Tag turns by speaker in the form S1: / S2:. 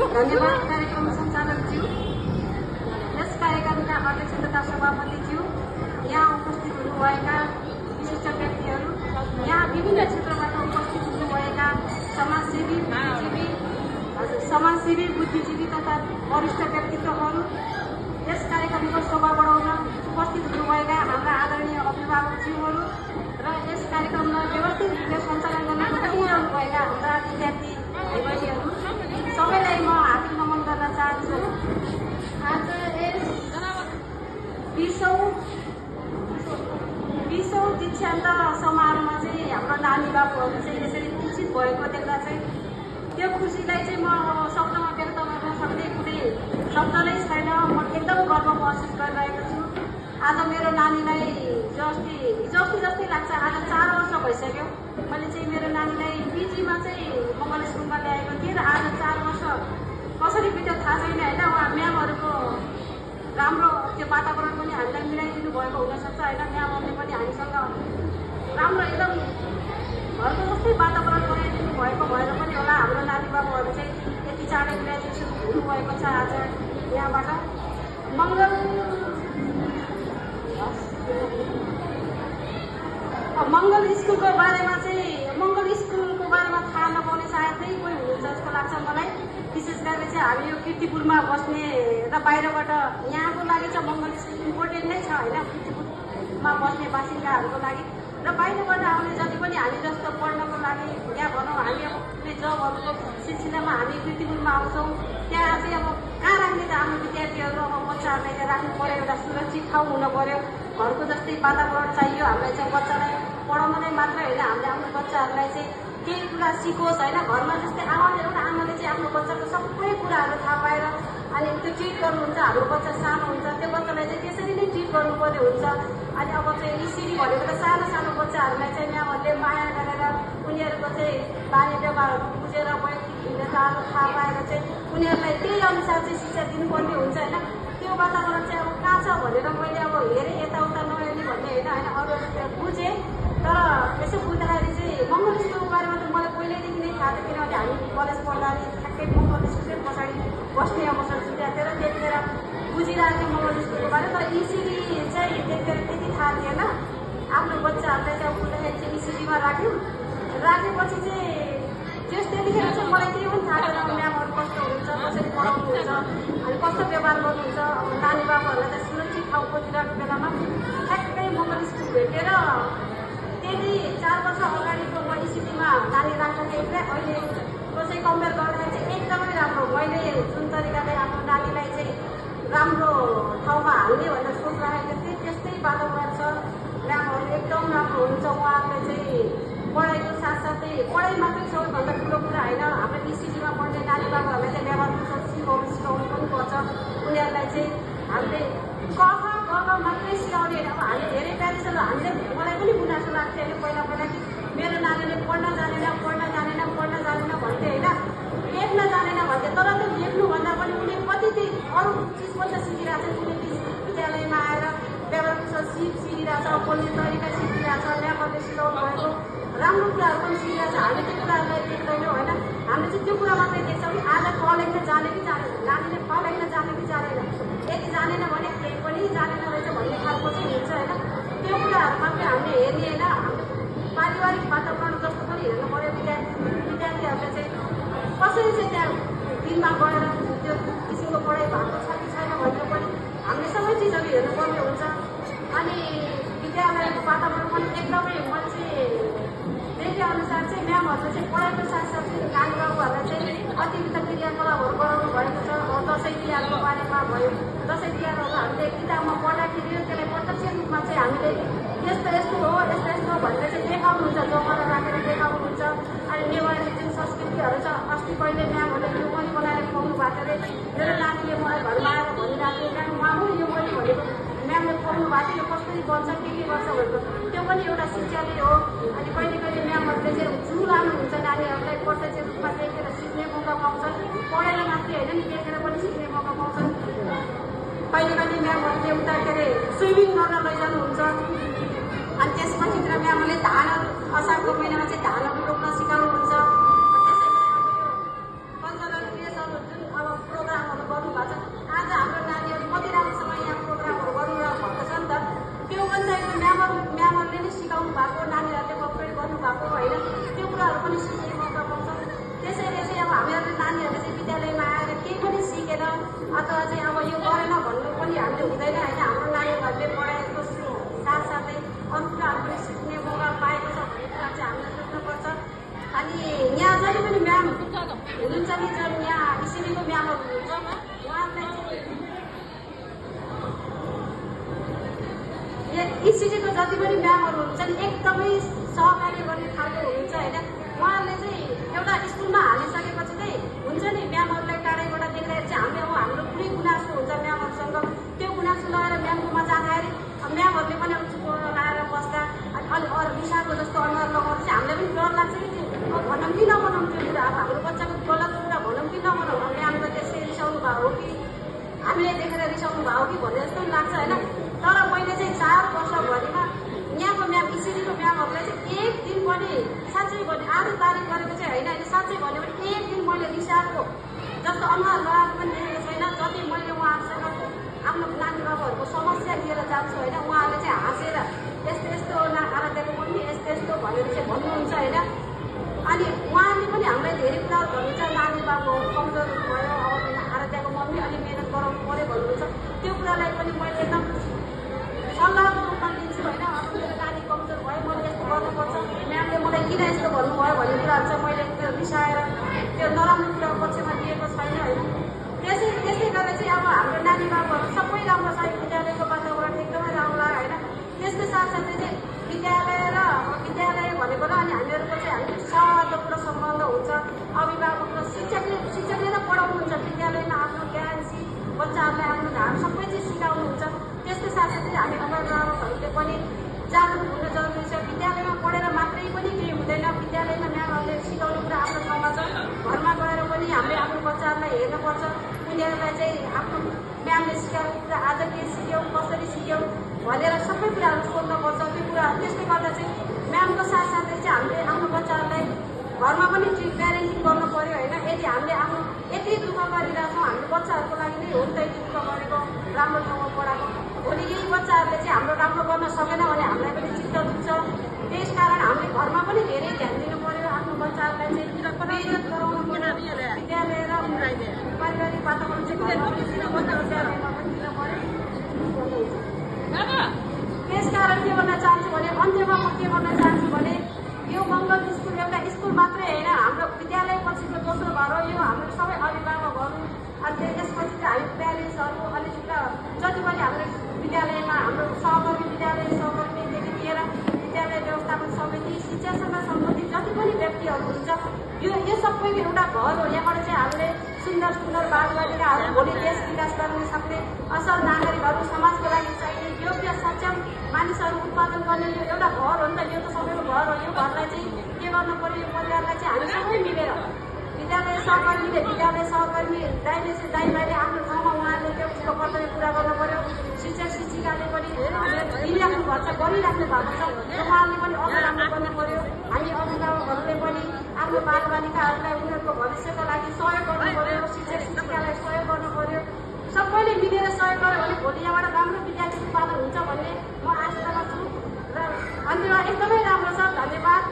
S1: धन्यवाद कार्यक्रम सञ्चालकज्यू, यस कार्यक्रमका अध्यक्ष तथा सभापतिज्यू, यहाँ उपस्थित हुनुभएका विशिष्ट व्यक्तिहरू, यहाँ विभिन्न क्षेत्रबाट उपस्थित हुनुभएका समाजसेवी बुद्धिजीवी तथा वरिष्ठ व्यक्तित्वहरू, यस कार्यक्रमको शोभा बढाउन उपस्थित हुनुभएका हाम्रा आदरणीय अभिभावकज्यूहरू र यस कार्यक्रमलाई व्यवस्थित रूपले सञ्चालन गर्न गइरहनुभएका हाम्रा विद्यार्थी भाइ-बहिनीहरू सबैलाई म हार्दिक नमन गर्न चाहन्छु। आज यस 20औं दीक्षान्त समारोहमा चाहिँ हाम्रो नानी बाबुहरू चाहिँ यसरी खुसी भएको देख्दा चाहिँ त्यो खुसीलाई चाहिँ म अब शब्दमा व्यक्त गर्न सक्ने कुनै शब्द नै छैन। म एकदम गर्व महसुस गरिरहेको छु। आज मेरो नानीलाई हिजो अस्ति जस्तै लाग्छ, आज 4 वर्ष भइसक्यो। मैले चाहिँ मेरो नानीलाई पिजीमा चाहिँ मङ्गल स्कुलमा ल्याएको थिएँ र आज 4 वर्ष कसरी बित्यो थाहा छैन होइन। उहाँ म्यामहरूको राम्रो त्यो वातावरण पनि हामीलाई मिलाइदिनु भएको हुनसक्छ होइन। म्यामहरूले पनि हामीसँग राम्रो एकदम घरको जस्तै वातावरण बनाइदिनु भएको भएर पनि होला हाम्रो नानी बाबुहरू चाहिँ यति चाँडै ग्रेजुएसन हुनुभएको छ। आज यहाँबाट मङ्गल स्कुलको बारेमा थाहा नपाउने सायदै कोही हुनुहुन्छ जस्तो लाग्छ मलाई। विशेष गरी चाहिँ हामी यो कीर्तिपुरमा बस्ने र बाहिरबाट यहाँको लागि चाहिँ मङ्गल स्कुल इम्पोर्टेन्ट नै छ होइन, कीर्तिपुरमा बस्ने बासिन्दाहरूको लागि र बाहिरबाट आउने जति पनि हामी जस्तो पढ्नको लागि यहाँ भनौँ हामी अब कुनै जबहरूको सिलसिलामा हामी कीर्तिपुरमा आउँछौँ। त्यहाँ चाहिँ अब कहाँ राख्ने त हाम्रो विद्यार्थीहरू अब बच्चाहरूलाई राख्नु पऱ्यो, एउटा सुरक्षित ठाउँ हुनु पऱ्यो, घरको जस्तै वातावरण चाहियो हामीलाई चाहिँ। बच्चालाई पढाउन नै मात्रै होइन, हामीले आफ्नो बच्चाहरूलाई चाहिँ केही कुरा सिकोस् होइन। घरमा जस्तै एउटा आमाले चाहिँ आफ्नो बच्चाको सबै कुराहरू थाहा पाएर अनि त्यो ट्रिट गर्नुहुन्छ। हाम्रो बच्चा सानो हुन्छ, त्यो बच्चालाई चाहिँ त्यसरी नै ट्रिट गर्नुपर्ने हुन्छ। अनि अब चाहिँ यसरी भनेको त सानो सानो बच्चाहरूलाई चाहिँ म्यामहरूले माया गरेर उनीहरूको चाहिँ बानी व्यवहारहरू बुझेर वैयक्तिक भिन्नताहरू थाहा पाएर चाहिँ उनीहरूलाई त्यही अनुसार चाहिँ शिक्षा दिनुपर्ने हुन्छ होइन। त्यो वातावरण चाहिँ अब कहाँ छ भनेर मैले अब हेरेँ, यताउता नहेर्ने भन्ने होइन अरू बुझेँ। तर यसो बुझ्दाखेरि चाहिँ मङ्गल स्कुलको बारेमा त मलाई पहिल्यैदेखि नै थाहा थियो, किनभने हामी कलेज पढ्दाखेरि ठ्याक्कै मङ्गल स्कुलकै पछाडि बस्ने अवसर छुट्याएको थियो र त्यतिखेर बुझिरहेको थियो मङ्गल स्कुलको बारे। तर इसिडी चाहिँ त्यतिखेर त्यति थाहा थिएन। आफ्नो बच्चाहरूलाई चाहिँ बुझ्दाखेरि चाहिँ इसिडीमा राखेपछि चाहिँ त्यतिखेर चाहिँ मलाई केही पनि थाहा छैन म्यामहरू कस्तो हुनुहुन्छ, कसरी पढाउनुहुन्छ अनि कस्तो व्यवहार गर्नुहुन्छ। अब नानी बाबुहरूलाई चाहिँ सुरक्षित ठाउँ खोजिरहेको बेलामा ठ्याक्कै मङ्गल स्कुल भेटेर त्यति 4 वर्ष अगाडिको म इसिडीमा नानी राख्दाखेरि अहिले चाहिँ कम्पेयर गर्दाखेरि चाहिँ एकदमै राम्रो। मैले जुन तरिकाले आफ्नो नानीलाई चाहिँ राम्रो ठाउँमा हाल्ने भनेर सोच राखेको थिएँ त्यस्तै वातावरण छ। म्यामहरू एकदम राम्रो हुनुहुन्छ। उहाँहरूले चाहिँ पढाइको साथसाथै पढाइ मात्रै सबैभन्दा ठुलो कुरा होइन, हाम्रो इसिडीमा पढ्ने नानी बाबाहरूलाई चाहिँ व्यवहार सिकाउनु पनि पर्छ। उनीहरूलाई चाहिँ हामीले क मात्रै सिकाउने होइन। अब हामी धेरै प्यारेन्ट्सहरू हामीले मलाई पनि गुनासो लाग्थ्यो होइन पहिला कि मेरो नानीले पढ्न जानेन भन्थ्यो होइन, लेख्न जानेन भन्थ्यो। तर त्यो लेख्नुभन्दा पनि उसले कति अरू चिज पनि त सिकिरहेको छ। कुनै विद्यालयमा आएर व्यवहार सिकिरहेछ, बोल्ने तरिका सिकिरहेछ, म्यामहरूले सिकाउनु भएको राम्रो कुराहरू पनि सिकिरहेछ। हामी त्यो कुराहरूलाई देख्दैनौँ होइन। हामीले चाहिँ त्यो कुरा मात्रै देख्छौँ कि आज क लेख्न जाने कि जानेन, नानीले क लेख्न जाने कि जानेन, यदि जानेन भने केही पनि जानेन रहेछ भन्ने खालको चाहिँ हुन्छ होइन। त्यो कुराहरू मात्रै हामीले हेर्ने होइन, हाम्रो पारिवारिक वातावरण जस्तो पनि हेर्नु पऱ्यो। विद्यार्थीहरूले चाहिँ कसरी चाहिँ त्यहाँ दिनमा गएर त्यो किसिमको पढाइ भएको छ कि छैन भनेर पनि हामीले सबै चिजहरू हेर्नुपर्ने हुन्छ। अनि विद्यालयको वातावरण पनि एकदमै मैले चाहिँ देखे अनुसार चाहिँ म्यामहरूले चाहिँ पढाइको साथसाथै नानी बाबुहरूलाई चाहिँ अतिरिक्त क्रियाकलापहरू गराउनु भएको छ। दसैँ तिहारको बारेमा भयो, दसैँ तिहारहरू हामीले किताबमा पढ्दाखेरि त्यसलाई प्रत्यक्ष रूपमा चाहिँ हामीले यस्तो हो भनेर चाहिँ देखाउनुहुन्छ, जमारा राखेर देखाउनुहुन्छ। अनि नेवारी जुन संस्कृतिहरू छ, अस्ति पहिले म्यामहरूले यो पनि बनाएर खुवाउनु भएको थियो अरे। मेरो नानीले मलाई घरमा आएर भनिरहेको थियो, म्याम उहाँ हो यो मैले भनेको म्यामले खुवाउनु भएको थियो, यो कसरी बन्छ के गर्छ भनेको त्यो पनि एउटा शिक्षा नै हो। अनि कहिले म्यामहरूले चाहिँ जु लानुहुन्छ नानीहरूलाई प्रत्यक्ष रूपमा देखेर सिक्ने मौका पाउँछन्। पढेर मात्रै होइन नि, देखेर पनि सिक्ने मौका पाउँछन्। कहिले म्यामहरूले उता के अरे स्विमिङ गर्न लैजानुहुन्छ। अनि त्यसपछि म्यामहरूले धानहरू असारको महिनामा चाहिँ धानहरू रोप्न सिकाउनुहुन्छ। त्यसैले अब यो कल्चरल ड्रेसहरू जुन अथवा चाहिँ अब यो गरेन भन्नु पनि हामीले हुँदैन होइन। हाम्रो नानीहरूले पढाइको साथसाथै अरू कुराहरू पनि सिक्ने मौका पाएको छ भन्ने कुरा चाहिँ हामीले सोच्नुपर्छ। अनि यहाँ जति पनि म्याम हुनुहुन्छ नि, जुन यहाँ इसिडीको म्यामहरू हुनुहुन्छ उहाँहरूलाई चाहिँ इसिडीको जति पनि म्यामहरू हुनुहुन्छ नि एकदमै सहकार्य गर्ने खालको हुनुहुन्छ होइन। उहाँहरूले चाहिँ एउटा स्कुलमा हालिसकेपछि चाहिँ हुन्छ नि म्यामहरूलाई टाढैबाट देख्दाखेरि चाहिँ हाम्रो कुनै गुनासो हुन्छ म्यामहरूसँग, त्यो गुनासो लगाएर म्यामकोमा जाँदाखेरि म्यामहरूले पनि अब चुप लगाएर बस्दा अनि अरू विषयको जस्तो अनुहार लगाउँदा चाहिँ हामीलाई पनि डर लाग्छ कि भनौँ कि नभनौँ त्यो कुरा। अब हाम्रो बच्चाको गलत कुरा भनौँ कि नभनौँ, म्यामले त्यसै रिसाउनु भएको हो कि हामीले देखेर रिसाउनु भएको कि भन्ने जस्तो पनि लाग्छ होइन। तर मैले चाहिँ 4 वर्षभरिमा यहाँको म्याम इसिडीको म्यामहरूलाई चाहिँ एक दिन पनि साँच्चै भने आधी तारिफ गरेको चाहिँ होइन होइन, साँच्चै भन्यो भने एक दिन मैले रिसाएको जस्तो अनुहार लगाएको पनि देखेको छैन। जति मैले उहाँहरूसँग आफ्नो नानी बाबुहरूको समस्या लिएर जान्छु होइन, उहाँहरूले चाहिँ हाँसेर यस्तो यस्तो आराध्यको मम्मी यस्तो यस्तो भनेर चाहिँ भन्नुहुन्छ होइन। अनि उहाँले पनि हामीलाई धेरै कुराहरू भन्नुहुन्छ, नानी बाबु कमजोर भयो अब आराध्यको मम्मी अलि मिहिनेत गराउनु पऱ्यो भन्नुहुन्छ। त्यो कुरालाई पनि मैले एकदम सल्लाहको रूपमा लिन्छु होइन। अब मेरो नानी कमजोर भयो, मैले यस्तो गर्नुपर्छ, म्यामले मलाई किन यस्तो भन्नुभयो भन्ने कुराहरू चाहिँ मैले त्यो रिसाएर त्यो नराम्रो कुरा पक्षमा लिएको छैन होइन। त्यसै गरेर चाहिँ अब हाम्रो नानी बाबुहरू सबै राम्रो छ, विद्यालयको वातावरण एकदमै राम्रो लाग्यो होइन। त्यसको साथसाथै चाहिँ विद्यालय भनेको र अनि हामीहरूको चाहिँ हामी सौहार्दपूर्ण सम्बन्ध हुन्छ। अभिभावक र शिक्षकले त पढाउनुहुन्छ विद्यालयमा आफ्नो ज्ञान बच्चाहरूलाई आफ्नो धाम सबै चिज सिकाउनुहुन्छ। त्यसको साथसाथै हामी अभिभावकहरूले पनि जागरुक हुन जरुरी छ। विद्यालयमा पढेर मात्रै पनि केही हुँदैन, विद्यालयमा म्यामहरूले सिकाउने कुरा आफ्नो ठाउँमा छ, घरमा गएर पनि हामीले आफ्नो बच्चाहरूलाई हेर्नुपर्छ। उनीहरूलाई चाहिँ आफ्नो म्यामले सिकाएको कुरा आज के सिक्यौँ कसरी सिक्यौँ भनेर सबै कुराहरू सोध्नुपर्छ। त्यो कुरा त्यसले गर्दा चाहिँ म्यामको साथसाथै चाहिँ हामीले आफ्नो बच्चाहरूलाई घरमा पनि प्यारेन्टिङ गर्नु पऱ्यो होइन। यदि हामीले आफ्नो यति दुःख गरिरहेछौँ हाम्रो बच्चाहरूको लागि नै हो नि त यति दुःख गरेको, राम्रो ठाउँमा पढाएको। भोलि यही बच्चाहरूले चाहिँ हाम्रो राम्रो गर्न सकेन भने हामीलाई पनि चित्त दुख्छ। त्यस कारण हामीले घरमा पनि धेरै ध्यान दिनु पऱ्यो, आफ्नो बच्चाहरूलाई चाहिँ मेहनत गराउनु पऱ्यो। विद्यालय र पारिवारिक वातावरण चाहिँ विद्यालयमा पनि दिनु पऱ्यो। त्यस कारण के गर्न चाहन्छु भने अन्त्यमा म के गर्न चाहन्छु भने यो मङ्गल स्कुल एउटा स्कुल मात्रै होइन, हाम्रो विद्यालय पछिको दोस्रो घर हो। यो हाम्रो सबै अभिभावकहरू अनि त्यसपछि चाहिँ हामी प्यारेन्ट्सहरू अनि जति पनि हाम्रो विद्यालयमा हाम्रो सहकर्मी विद्यालय सहकर्मीदेखि लिएर विद्यालय व्यवस्थापन समिति शिक्षासँग सम्बन्धित जति पनि व्यक्तिहरू हुन्छ यो सबै एउटा घर हो। यहाँबाट चाहिँ हामीले सुन्दर बालबालिकाहरू भोलि देश विकास गर्न सक्ने असल नागरिकहरू, समाजको लागि चाहिने योग्य सक्षम मानिसहरू उत्पादन गर्ने यो एउटा घर हो नि त। यो त सबैको घर हो। यो घरलाई चाहिँ के गर्नु पऱ्यो, यो परिवारलाई चाहिँ हामी सबै मिलेर विद्यालय सहकर्मी दाइमाले आफ्नो ठाउँमा उहाँले त्यो उसको कर्तव्य पुरा गर्नु पऱ्यो। शिक्षक शिक्षिकाले पनि दिइराख्नु भएको छ, गरिराख्नु भएको छ, उहाँले पनि अझ राम्रो गर्नु पऱ्यो। हामी अभिभावकहरूले पनि आफ्नो बालबालिकाहरूलाई उनीहरूको भविष्यको लागि सहयोग गर्नु पऱ्यो, शिक्षक शिक्षिकालाई सहयोग गर्नु पऱ्यो। सबैले मिलेर सहयोग गर्यो भने भोलि यहाँबाट राम्रो विद्यार्थी उत्पादन हुन्छ भन्ने म आशा गर्छु र अन्त्यमा एकदमै राम्रो छ। धन्यवाद।